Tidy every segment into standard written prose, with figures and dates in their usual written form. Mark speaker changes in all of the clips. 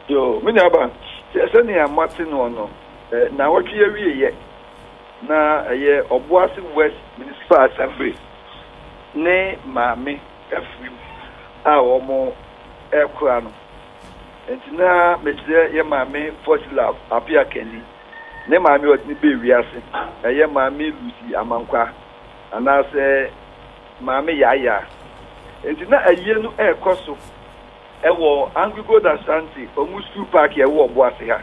Speaker 1: Yoo, me nuaba, sɛ sɛnea moate noɔ no, nnawɔtwe awieɛ na ɛyɛ Ɔboase West Municipal Assembly ne maame afiri mu a wɔrekora no. Nti na mekyerɛ yɛ maame Fortilove Appiah Kani, ne maame a ɔde no bɛɛ wiase, ɛyɛ maame Lucy Amankwah anaasɛ maame Yaayaa. Nti na ayie no ɛrekɔ so ɛwɔ Anglo-Gold Ashanti wɔn school park a ɛwɔ Ɔboase ha.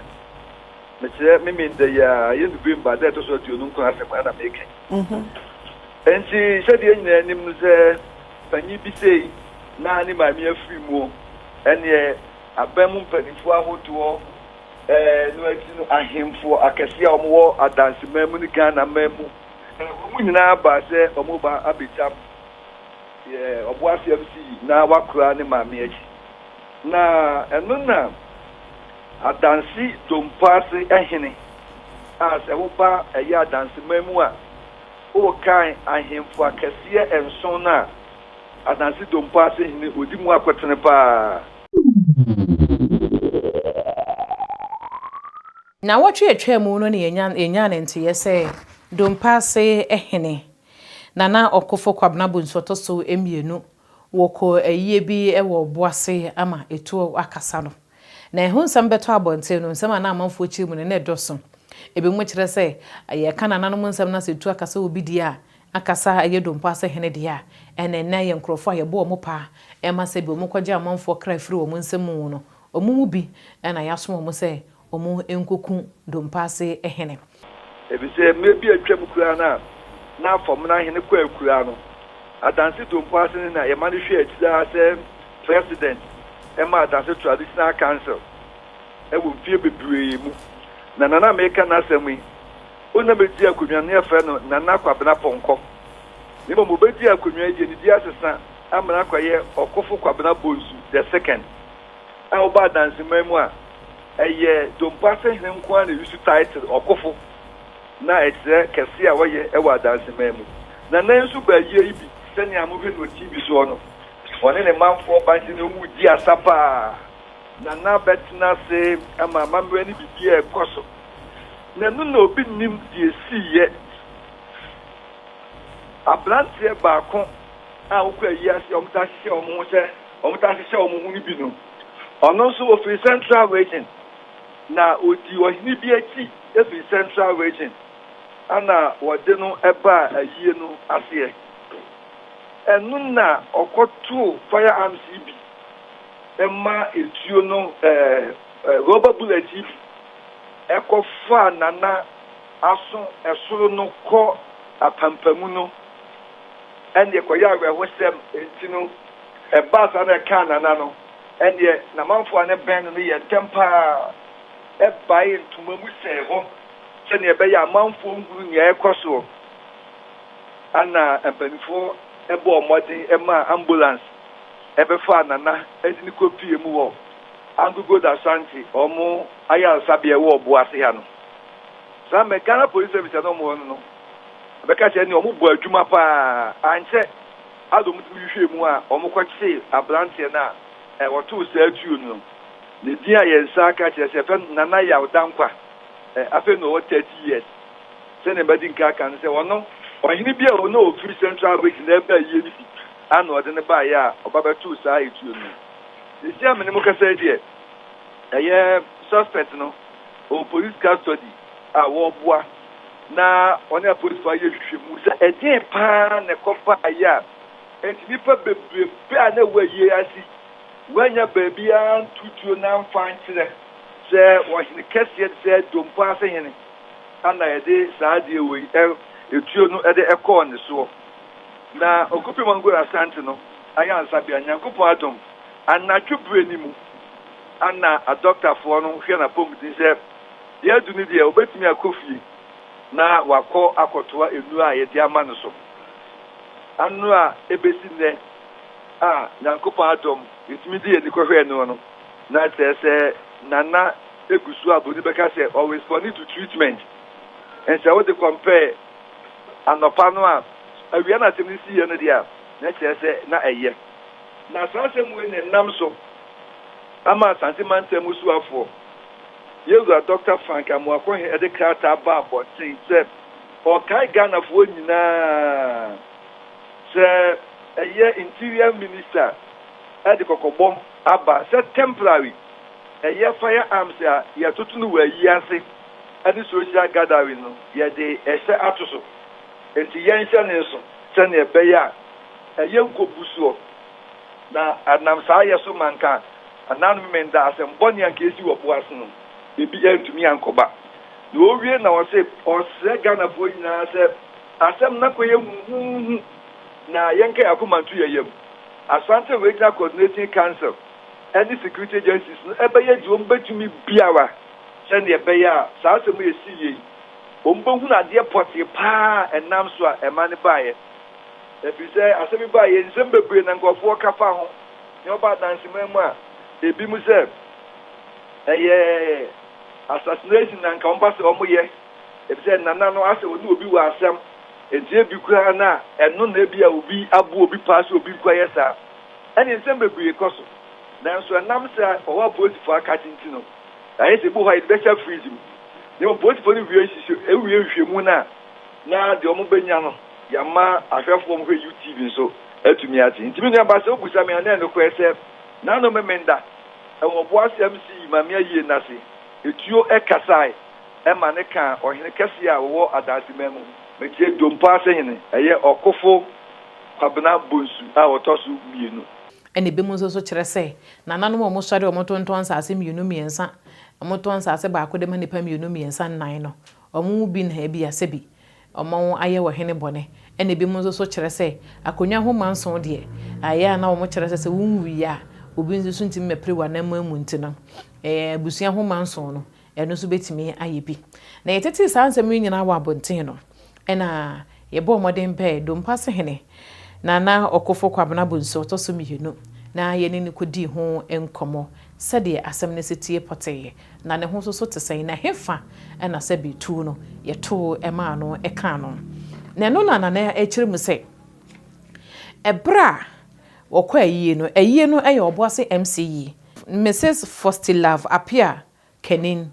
Speaker 1: Mekyerɛ me menda yi a ɛyɛ November da ɛtɔ so 29 asɛm ara na meka yi. Nti sɛdeɛ yɛn nyinaa nim no sɛ panyin bi sei na ne maame afiri mu ɛneɛ aban mu mpanimfoɔ ahodoɔ ɛɛ no akyi no ahemfo akɛseɛ a wɔwɔ adanseman mu ne Ghana man mu wɔn nyinaa baa sɛ wɔn ba abɛgyam yɛ Ɔboase MC na wakora ne maame akyi. Na ɛno na Adanse Dompoase hene a sɛ woba ɛyɛ adanseman mu a wokan ahemfo akɛseɛ 7 no a Adanse Dompoase hene odi mu akɔtene paa.
Speaker 2: Nnawɔtwe a atwam mu no na yɛnyaa ne nteeɛ sɛ Dompoase hene Nana Ɔkofo Kwabena Bonsu ɔtɔ so 2 wɔkɔɔ ayie bi wɔ Ɔboase ama ɛtuo akasa no. Na ɛho nsɛm bɛtɔ abɔnten no, nsɛm a na amanfoɔ kyerɛ mu no, na ɛdɔso. Ebinom kyerɛ sɛ, yɛka nananom nsɛm na sɛ ɛtu akasa wɔ obi deɛ a, akasa a ɛyɛ Dompoase hene deɛ a, ɛna ɛnnɛ yɛ nkurɔfoɔ a yɛbɔ wɔn paa ma sɛ bi wɔkɔgye amanfoɔ kra firi wɔn nsam mu no, wɔn mu bi na yɛasoma wɔn sɛ wɔnkɔku Dompoase hene.
Speaker 1: Efisɛ mmerɛ bi a atwam koraa no a na Afɔmena hene kɔ akuraa no, Adanse Dompoase no na yɛma no hwɛɛ akyiri ara sɛ President ma Adanse Traditional Council wɔ mfeɛ bebree mu. Na Nana a mereka n'asɛm yi, ɔnna bɛdii akonnwa no, na yɛfrɛ no Nana Kwabena Pɔnkɔ. Na mmom ɔbɛdii akonnwa yi deɛ, ne din asesa ama no akɔyɛ Ɔkofo Kwabena Bonsu the Second. A woba Adanseman mu a, ɛyɛ Dompoase hene nko ara na ɛyi so title Ɔkofo, na ɛkyerɛ kɛse a wɔyɛ wɔ Adanseman mu. Nana yi nso baa yie yi bi, sɛnea mohwɛ no wɔ TV soɔ no, ɔne ne manfoɔ ba nti na wɔredi asa paa. Nana bɛtena ase ama amammerɛ ne biribiara rekɔ so. Na ɛno na obi nnim deɛ ɛsiiɛ. Aberanteɛ baako a wokɔ ayi ase a wɔtaa hyehyɛ wɔn ho sɛ wɔtaa hyehyɛ wɔn ho no bi no, ɔno nso ɔfiri Central Region, na ɔdii ɔhene bi akyi firi Central Region ɛna wɔde no baa ayie no aseɛ. Ɛno na ɔkɔtoo firearms yi bi ma etuo no ɛɛ rubber bullet yi bi ɛkɔfaa Nana aso ɛsoro no kɔ apampamu no ɛnneɛ kɔyɛ awerɛhosɛm nti no ɛbaa saa na ɛkaa Nana no ɛnneɛ n'amanfoɔ a ne bɛn no no yɛ ntɛm paa ɛbae ntoma mu sɛɛ hɔ sɛnea ɛbɛyɛ amanfoɔ nhunu nea ɛrekɔ soɔ. Ana mpanimfoɔ bɔɔ mmɔden maa ambulance ɛbɛfaa Nana de no kɔpie mu wɔ Anglo-Gold Ashanti wɔn ayaresabea ɛwɔ Ɔboase ha no. Saa mɛ Ghana Police Service a na wɔn wɔ no no, bɛka kyerɛ ne wɔn bɔ adwuma paa ankyɛ ade wɔn tumi hwehwɛ mu a wɔn kɔkyee aberanteɛ no a wɔtoo saa tuo no. Ne din a yɛn nsa aka kyerɛ sɛ yɛfrɛ no Nana Yaw Dankwa. Afei na ɔwɔ 30 years. Sɛnea madi nka aka no sɛ ɔno ɔhene bi a ɔno ɔfiri Central Region na ɛbaa yie no bi ana ɔde no baeɛ a ɔba bɛtoo saa etuo no. Seesei a me ne mo kasa yi deɛ, ɛyɛ suspect no ɔwɔ police custody a wɔreboa na ɔne apolisifoɔ ayɛ nhwehwɛmu sɛ ɛdeɛn paa na ɛkɔbaeɛ a enti nnipa bebrebe a na ɛwɔ ayie ase wɔanya baabiara nto tuo na amfa ankyerɛ sɛ ɔhene kɛseɛ te sɛ Dompo ase hene ana yɛde saa adeɛ wei etuo no de ɛkɔɔ ne soɔ. Na Okopem Angola Asante no ayaresabea, Nyankopɔn adom, anadwo berɛ no mu ana adɔktafoɔ no hwɛ n'apɔmuden sɛ deɛ adu no deɛ ɔbɛtumi akɔ fie na wakɔ akɔtoa nnuro a yɛde ama no so. Ano a ɛbɛsi nnɛ a Nyankopɔn adom yɛtumi de yɛn ani kɔhwɛɛ no no, na kyerɛ sɛ Nana egu so a buroni bɛka sɛ ɔrespond to treatment. Nsɛ wode compare anɔpa no a awia na asɛm no siiɛ no deɛ a, na kyerɛ sɛ na ɛyɛ. Na saa asɛm wei na ɛnam so. Ama Asante Mantam mu Soafoɔ, Yɛwura Dɔkta Frank Amoakohene de krataa baa abɔnten sɛ ɔrekae Ghanafoɔ nyinaa sɛ ɛyɛ Interior Minister de kɔkɔbɔ aba sɛ temporary ɛyɛ fire arms a yɛtoto no wɔ ayi ase ne social gathering no yɛde ɛhyɛ ato so nti yɛnhyɛ ne nso sɛnea ɛbɛyɛ a ɛyɛ nkɔbu soɔ. Na ɛnam saa yɛ so ma anka ananom Memenda asɛm bɔne a anka esi wɔ bo ase no, ebi antumi ankɔba. Na owie na ɔse ɔsrɛ Ghanafoɔ nyinaa sɛ asɛm no akɔyɛ huhuuhu na yɛnka yɛn akoma nto yɛn yam. Asante Regional Coordinating Council ne Security Agencies no bɛyɛ deɛ wɔbɛtumi biara sɛdeɛ ɛbɛyɛ a saa asɛm yi a ɛsiiɛ yi, wɔbɛhunu adeɛ pɔtee paa a ɛnam so a ɛma no baeɛ. Ɛfiri sɛ asɛm yi baeɛ, nsɛm bebree na nkurɔfoɔ ka fa ho. Nea ɔba adanseman mu a, ebinom sɛ ɛyɛ assassination na anka wɔpɛ sɛ wɔyɛ, efisɛ Nana no asɛ ɔne obi wɔ asɛm, enti ebi koraa na ɛno na ebia obi abo obi paa sɛ obi nkɔyɛ saa. Ɛne nsɛm bebree kɔ so. Nanso ɛnam sɛ ɔhɔ apolisifoɔ akakye nti no, ayɛ sɛ ebi wɔ hɔ a yɛde bɛhyɛ fridge mu. Na mmom polisifoɔ no wie nhyehyɛ wie nhwehwɛmu no a, na deɛ wɔbɛnya no, yɛama ahwɛfoɔ a wɔhwɛ UTV nso atumi ate. Nti me nuabaa sɛ wobisa me a, na ɛyɛ nokorɛ sɛ Nano Memenda wɔ Boase MC Maame Ayie no ase, etuo kasae ma no kaa ɔhene kɛseɛ a wɔwɔ Adanseman mu. Metie Dompo ase hene, ɛyɛ Ɔkofo Kwabena Bonsu a ɔtɔ so mmienu.
Speaker 2: Ɛna ebinom nso so kyerɛ sɛ nananom a wɔsɔre a wɔtontɔn nsase mmienu mmiɛnsa, wɔtɔn nsase baako de ma nnipa mmienu mmiɛnsa nnan no, wɔn mu bi na ebia sɛbi wɔayɛ ɔhene bɔne. Ɛna ebinom nso so kyerɛ sɛ akonnwa ho manson deɛ, ayɛ a na wɔkyerɛ sɛ sɛ wonwui a, obi nso so ntumi mmɛpere w'ananmu mu nti no, ɛɛ abusua ho manson no, ɛno nso bɛtumi ayɛ bi. Na yɛtetee saa nsɛm yi nyinaa wɔ abɔnten no, ɛna yɛbɔɔ mmɔden pɛɛ Dompase hene Nana Ɔkofo Kwabena Bonsu ɔtɔ so mmienu na yɛne no kɔdii ho nkɔmmɔ sɛdeɛ asɛm no si teɛ pɔtee, na ne ho nso so te sɛn, na hefa na sɛbe tuo no yɛtoo maa no kaa no. Na ɛno na Nana kyerɛ mu sɛ, ɛberɛ a wɔkɔ ayie no, ayie no yɛ Ɔboase MC Mrs. Fostilove Appiah Kanin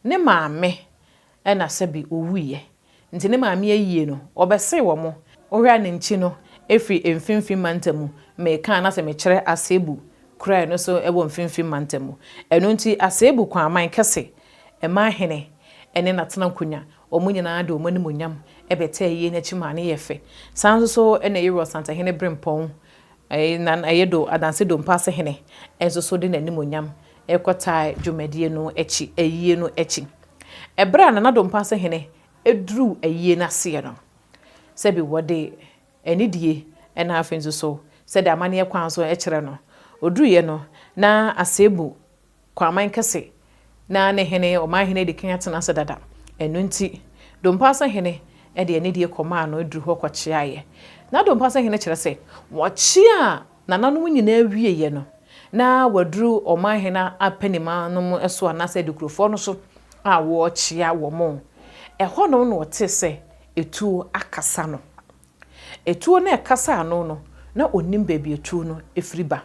Speaker 2: ne maame na sɛbe ɔwuiɛ. Nti ne maame ayie no, wɔbɛsee wɔn. Wohwɛ a ne nkyi no firi Mfimfini Mantam mu. Meka anaasɛ mekyerɛ Asebu kuro a ɛno nso wɔ Mfimfini Mantam mu. Ɛno nti Asebu Kwaman kɛse, mmaa hene ne n'atenankonnwa, wɔn nyinaa de wɔn animuonyam bɛtaa ayie no akyi maa no yɛɛ fɛ. Saa nso so na Yewura Ɔsantehene Berempɔn, ɛyɛ Do Adanse Dompase hene nso so de n'animuonyam kɔtaa dwumadie no akyi, ayie no akyi. Ɛberɛ a Nana Dompase hene duruu ayie no aseɛ no, sɛbi wɔde anidie na afei nso so sɛdeɛ amanneɛ kwan so kyerɛ no, ɔduruiɛ no, na Asebu Kwaman kɛse na ne hene, ɔmanhene adi kan atena ase dada. Ɛno nti, Dompase hene de anidie kɔmaa no duru hɔ kɔkyeaeɛ. Na Dompase hene kyerɛ sɛ, wɔkyeaa nananom nyinaa wieeɛ no, na wɔaduru ɔmanhene apanima nom so anaasɛ adikurofoɔ no so a wɔrekyea wɔn. Ɛhɔnom na ɔtee sɛ etuo akasa no. Etuo no a ɛkasaa no no, na ɔnnim baabi etuo no firi ba.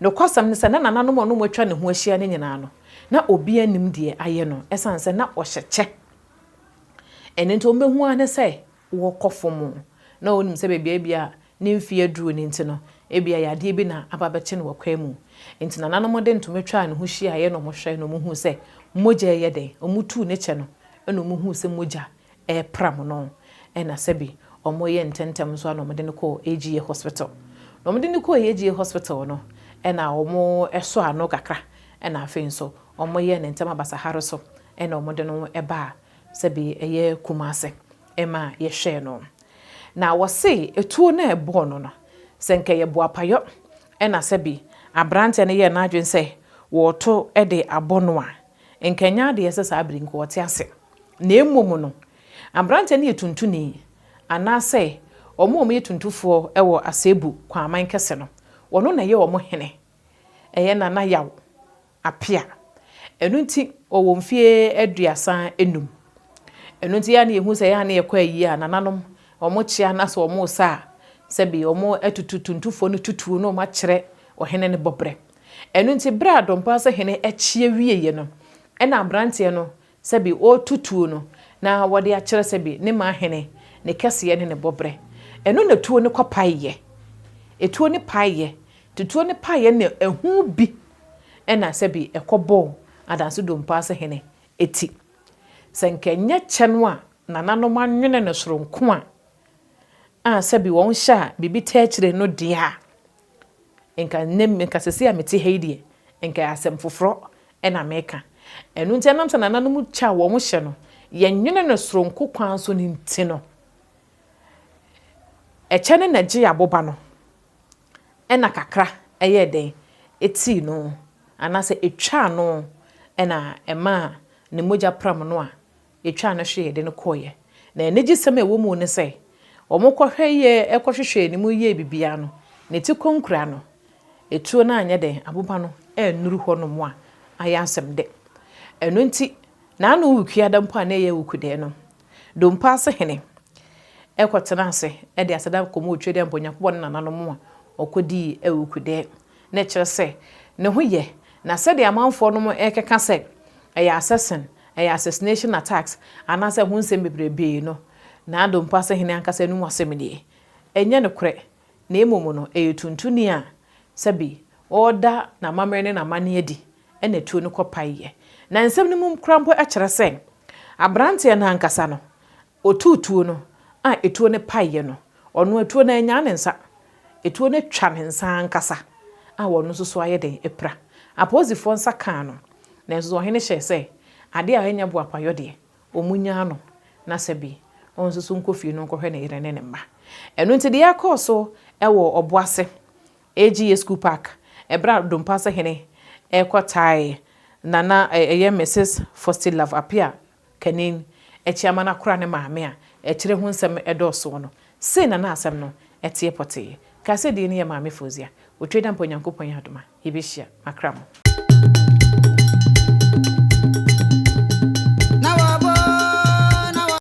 Speaker 2: Nokwasɛm ne sɛ, na nananom a na wɔatwa ne ho ahyia no nyinaa no, na obiara nnim deɛ ayɛ no ɛsiane sɛ na ɔhyɛ kyɛ. Ɛno nti wɔbɛhu ara ne sɛ wɔkɔ fam. Na wɔnim sɛ baabi a ebia ne mfeɛ aduru no nti no, ebia yadeɛ bi na aba abɛkye no wɔ kwan mu. Enti nananom de ntoma twaa ne ho hyiaeɛ na wɔhwɛe na wɔhuu sɛ mogya reyɛ dɛn. Wɔtuu ne kyɛ no na wɔhuu sɛ mogya repram no. Ɛna sɛbi wɔyɛ ntɛmntɛm nso ara na wɔde no kɔɔ AGA hospital. Na wɔde no kɔɔ AGA hospital no, ɛna wɔsɔɔ ano kakra, ɛna afei nso wɔyɛɛ no ntɛm abasahare so ɛna wɔde no baa sɛbi ɛyɛ Kumase ma yɛhwɛɛ no. Na wɔse etuo no a ɛbɔɔ no no, sɛ nka ɛyɛ boapayɔ na sɛbi aberanteɛ no yɛɛ n'adwene sɛ wɔreto de abɔ no a, nka ɛnyɛ adeɛ sɛ saa bere yi nka ɔte ase. Na mmom no, aberanteɛ no yɛ tuntuni anaasɛ wɔn a wɔyɛ tuntufoɔ wɔ Asebu Kwaman kɛse no, wɔno na ɛyɛ wɔn hene. Ɛyɛ Nana Yaw Apea. Ɛno nti ɔwɔ mfeɛ 35. Ɛno nti yɛ a na yɛhu sɛ yɛ a na yɛkɔ ayie a nananom wɔn kyea na sɛ wɔn resa a sɛbi wɔn atutu tuntufoɔ no tutuo na wɔn akyerɛ ɔhene no bɔberɛ. Ɛno nti berɛ a Dompaase hene kyeɛ wieeɛ no, ɛna aberanteɛ no sɛbi ɔreto tuo no na wɔde akyerɛ sɛbi ne man hene ne kɛseyɛ ne ne bɔberɛ. Ɛno na tuo no kɔpaeɛ. Etuo no paeɛ. Nti tuo no paeɛ na ɛho bi na sɛbi ɛkɔbɔɔ Adanse Dompaase hene ti. Sɛ nka ɛnyɛ kyɛ no a nananom anwene no soronko a, a sɛbi wɔn hyɛ a biribi taa akyire no deɛ a, nka nnɛ nka sɛsei a mete ha yi deɛ, nka ɛyɛ asɛm foforɔ na meka. Ɛno nti ɛnam sɛ nananom kyɛ a wɔn hyɛ no, yɛnwene no soronko kwan so no nti no, ɛkyɛ no na ɛgye aboba no, ɛna kakra ɛyɛɛ dɛn, ɛtii no, anaasɛ ɛtwaa no, ɛna ɛmaa ne mogya pram no a Yɛtwaa no hweeɛ de no kɔeɛ. Na anigyesɛm a ɛwɔ mu ne sɛ, wɔkɔhwɛeɛ kɔhwehwɛɛ ne mu yɛɛ biribiara no, ne ti kɔnkura no, etuo no anyɛ dɛn, aboba no annuru hɔnom a ayɛ asɛm dɛ. Ɛno nti, n'ano wukuada mpo a na ɛyɛ awukudɛɛ no, Dompo ase hene kɔtenaa ase de aseda kɔmaa Otwedeɛ Onyankopɔn ne nananom a wɔkɔdii awukudɛɛ. Na ɛkyerɛ sɛ, ne ho yɛ. Na sɛdeɛ amanfoɔ nom rekeka sɛ ɛyɛ assassin, ɛyɛ assassination attacks, anaasɛ ɛho nsɛm bebrebee no, Naa Dompo Asahene ankasa anum asɛm nie. Ɛnyɛ nokorɛ, na mmom no, ɛyɛ tuntuni a sɛbi ɔreda n'amammerɛ ne n'amanneɛ adi na atuo no kɔpaeɛ. Na nsɛm no mu koraa mpo kyerɛ sɛ, aberanteɛ no ankasa no, Ɔtuu tuo no a etuo no paeɛ no, ɔno atuo no annyaa ne nsa. Etuo no atwa ne nsa ankasa a ɔno nso so ayɛ dɛn apira. Apolisifoɔ nsa kaa no, nanso ɔhene hyɛɛ sɛ adeɛ a ɛnyɛ boapayɔ deɛ, wɔnnyaa no na sɛbi ɔnso so nkɔ fie no nkɔhwɛ ne yere ne ne mma. Ɛno nti deɛ ɛkɔɔ so wɔ Ɔboase AGA School Park ɛberɛ a Dompase hene rekɔtae Nana ɛyɛ Mrs Fosti Love Appiah Kanin akyi ama no akora ne maame a akyire ho nsɛm dɔɔsoɔ no, sei na na asɛm no teɛ pɔtee. Kae sɛ din no yɛ Maame Fauzia. Otwa da mpo Onyankopɔn yɛ adom a, yɛbɛhyia. Makra mo.